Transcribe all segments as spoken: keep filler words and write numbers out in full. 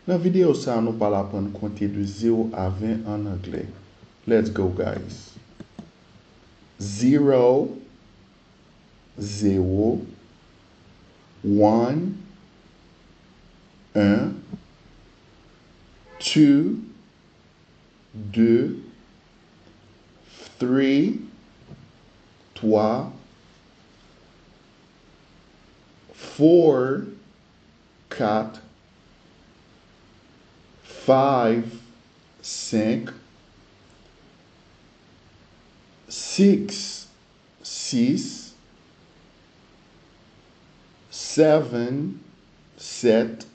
Nan videyo sa a, nou pral aprann konte de zewo a ven an anglè. Let's go, guys! Zero, zewo, one, un, two, de, three, twa, four, kat, five, senk, six, sis, seven, sèt,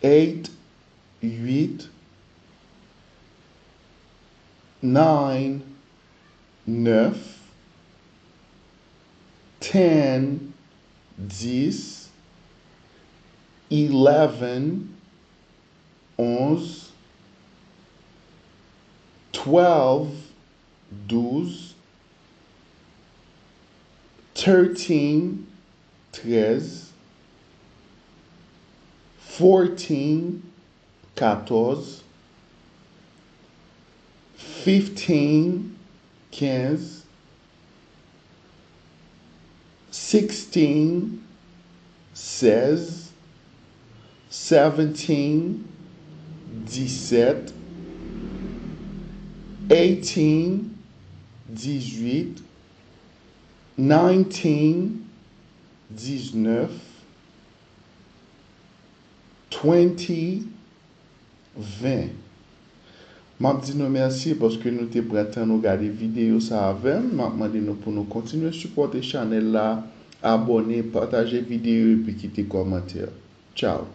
eight, uit, nine, nèf, ten, dis, eleven, onz, twelve, douz, thirteen, trèz, fourteen, katòz, fifteen, kenz, sixteen, sèz, seventeen, disèt, eighteen, dizuit, nineteen, diznèf, twenty, ven. M ap di nou mèsi paske nou te pran tan nou gade videyo sa avè m. M ap mande nou pou nou kontinye sipòte chanèl la, abòne, pataje videyo epi kite kòmantè. Tchao!